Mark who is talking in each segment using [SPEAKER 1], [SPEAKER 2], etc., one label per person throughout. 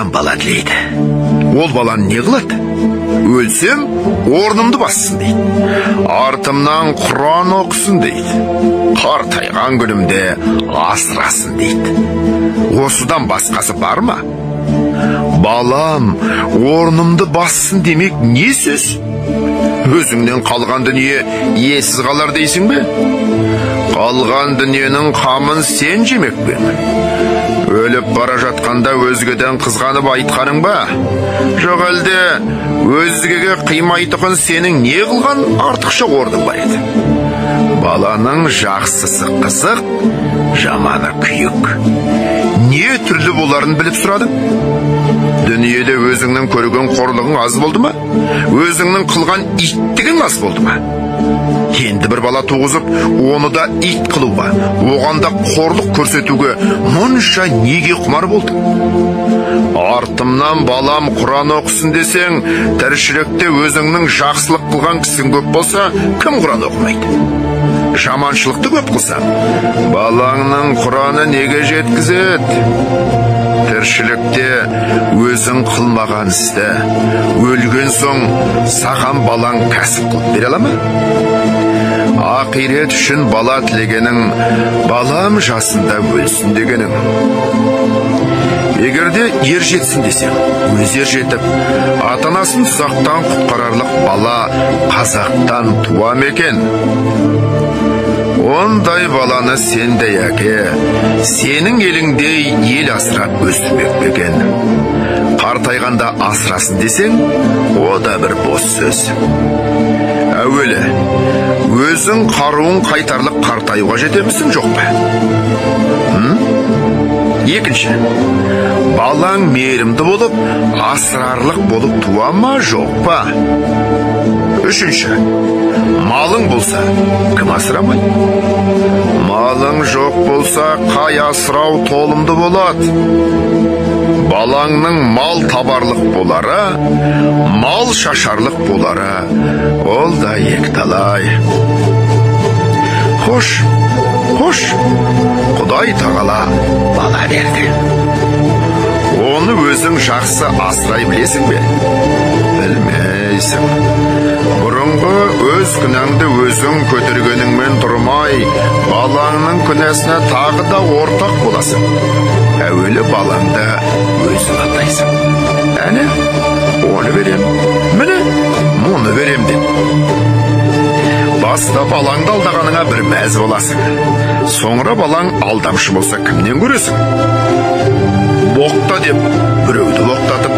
[SPEAKER 1] Құдайдан бала тілейді. Ол баланы не қылады? Өлсем, орнымды бассын дейді. Артымнан Құран оқысын дейді. Қартайған күнімде асырасын дейді. Осыдан басқасы бар ма? Балам, орнымды бассын демек не сөз? Өзіңнен қалған дүние иесіз қалар дейсің бе? Қалған дүниенің қамын сен жемек пе? Өліп бара жатқанда өзгеден қызғанып айтқаның ба? Жоқ әлде өзгеге қимайтұғын сенің не қылған артықша орның бар еді? Баланың жақсысы қызық, жаманы күйік. Не түрлі боларын біліп сұрадың? Дүниеде өзіңнің көрген қорлығың аз болды ма? Өзіңнің қылған иттігің аз болды ма? Енді бір бала туғызып, оны да ит қылуға, оған да қорлық көрсетуге мұнша неге құмар болдың? Артымнан балам Құран оқысын десең, тіршілікте өзіңнің жақсылық қылған кісің көп болса, кім Құран оқымайды? Жаманшылықты көп қылсаң, балаңның Құраны неге жеткізеді? Тіршілікте өзің қылмаған істі, өлген соң саған балаң кәсіп қылып бере ала ма? Ақирет үшін бала тілегенің, балам жасында өлсін дегенің. Егерде ер жетсін десең, өз ер жетіп, ата-анасын тұзақтан құтқарарлық бала қазақтан туа ма екен? Ондай баланы сендей әке, сенің еліңдей ел асырап өстірмек пе екен? Қартайғанда асырасын десең, о да бір бос сөз. Әуелі, өзің қаруын қайтарлық қартаюға жетемісің, жоқ па? Екінші, балаң мейірімді болып, асырарлық болып туа ма, жоқ па? Үшінші, малың болса, кім асырамайды? Малың жоқ болса, қай асырау толымды болады? Балаңның мал табарлық болары, мал шашарлық болары, ол да екіталай. Хош, хош, Құдай тағала бала берді. Оны өзің жақсы асырай білесің бе? Білмейсің. Бұрынғы өз күнәңді өзің көтергеніңмен тұрмай, балаңның күнәсіне тағы да ортақ боласың. Әуелі балаңды өзің атайсың. Әне, оны берем, міне, мұны берем деп. Баста балаңды алдағаныңа бір мәз боласың. Соңыра балаң алдамшы болса кімнен көресің? Боқта деп біреуді боқтатып,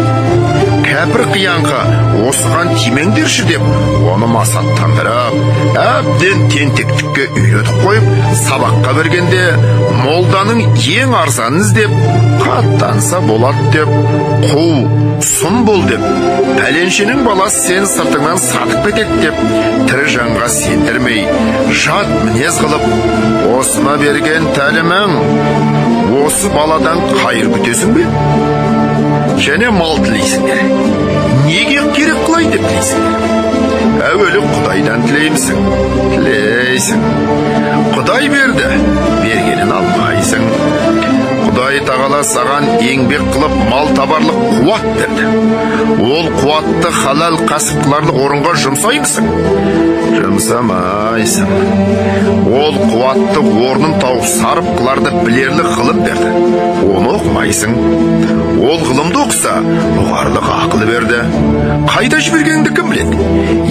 [SPEAKER 1] кәпір қиянға осыған тимеңдерші деп оны масаттандырып, әбден тентектікке үйретіп қойып, сабаққа бергенде молданың ең арзанын іздеп, қаттанса болады деп, қу, сұм бол деп, пәленшенің баласы сен сыртыңнан сатып кетеді деп, тірі жанға сендірмей, жат мінез қылып, осыма берген тәлімің, осы баладан қайыр күтесің бе? Және мал тілейсіңдер. Неге керек қылай деп тілейсіңдер? Әуелі Құдайдан тілеймісің? Тілейсің. Құдай берді, бергенін алмайсың. Құдай тағала саған еңбек қылып мал табарлық қуат берді. Ол қуатты халал кәсіп қыларлық орынға жұмсаймысың? Жұмсамайсың. Ол қуатты орнын тауып сарып қыларды білерлік ғылым берді. Оны оқымайсың. Ол ғылымды оқыса, ұғарлық ақыл берді. Қайда жібергеніңді кім біледі?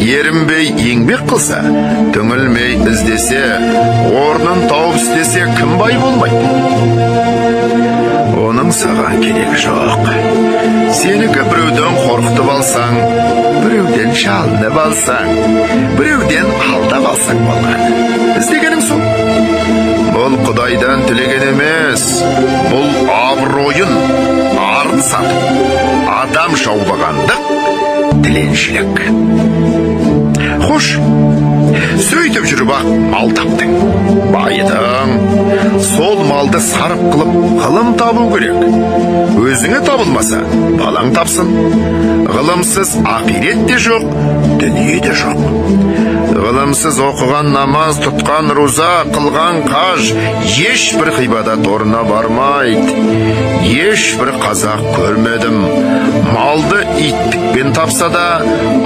[SPEAKER 1] Ерінбей еңбек қылса, түңілмей іздесе, орнын тауып істесе, кім бай болмайды? Оның саған керегі жоқ. Сенікі біреуден қорқытып алсаң, біреуден шалынып алсаң, біреуден алдап алсаң болған. Іздегенің сол. Бұл Құдайдан тілеген емес, бұл абыройын, арын сатып, адам жаулағандық, тіленшілік. Хош, сөйтіп жүріп ақ мал таптың, байыдың. Сол малды сарып қылып ғылым табу керек. Өзіңе табылмаса, балаң тапсын. Ғылымсыз ақирет те жоқ, дүние де жоқ. Ғылымсыз оқыған намаз, тұтқан руза, қылған қаж ешбір ғибадат орнына бармайды. Ешбір қазақ көрмедім. Малды иттікпен тапса да,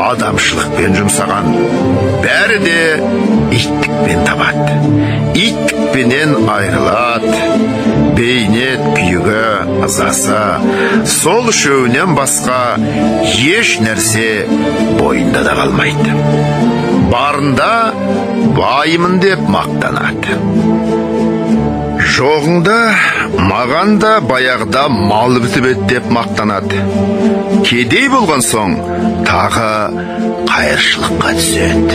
[SPEAKER 1] адамшылықпен жұмсаған. Бәрі де иттікпен табады. Иттікпенен айырылады. Бейнет, күйігі, ызасы, сол үшеуінен басқа еш нәрсе бойында да қалмайды. Барында байымын деп мақтанады. Жоғыңда маған да баяғыда мал бітіп еді деп мақтанады. Кедей болған соң тағы қайыршылыққа түседі.